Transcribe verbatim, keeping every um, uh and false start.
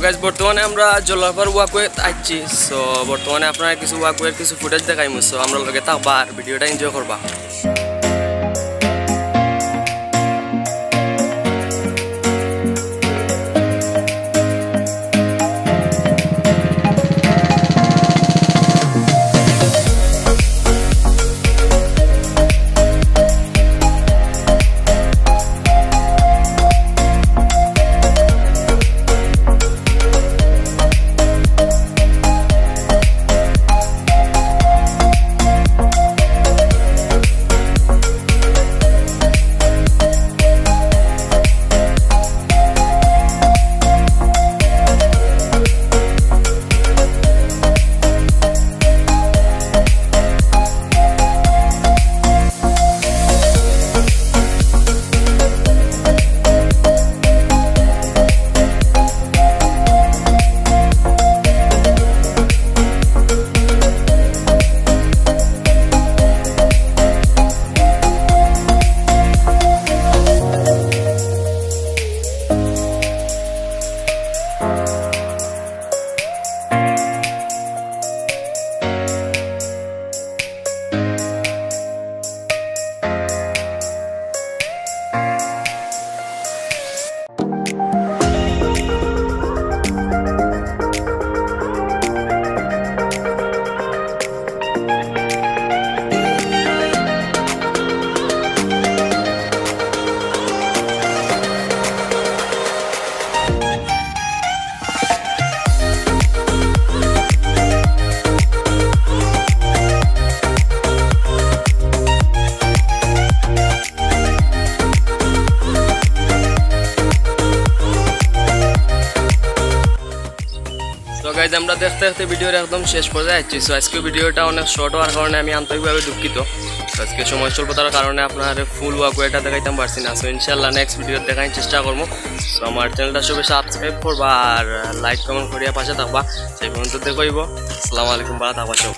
গাইস, বর্তমানে আমরা জলারপার ওয়াকওয়ে আইছি। সো বর্তমানে আপনারা কিছু ওয়াকওয়ের কিছু ফুটেজ দেখাইমু। সো আমরার লগে থাকবা আর ভিডিওটা এনজয় করবা। তো গাইজ, আমরা দেখতে দেখতে ভিডিওর একদম শেষ পর্যায়ে আইছি। সো আজকে ভিডিওটা অনেক শর্ট হওয়ার কারণে আমি আন্তরিকভাবে দুঃখিত। তো আজকে সময় স্বল্পতার কারণে আপনার ফুল ওয়াকওয়েটা দেখাইতাম পারছি না। সো ইনশাল্লাহ নেক্সট ভিডিও দেখার চেষ্টা করবো। সো আমার চ্যানেলটা সবাই সাবস্ক্রাইব করবা আর লাইক কমেন্ট করিয়া পাশে থাকবা। সেই পর্যন্ত দেখা অইবো। আসসালামু আলাইকুম, ভালো থাকবা সব।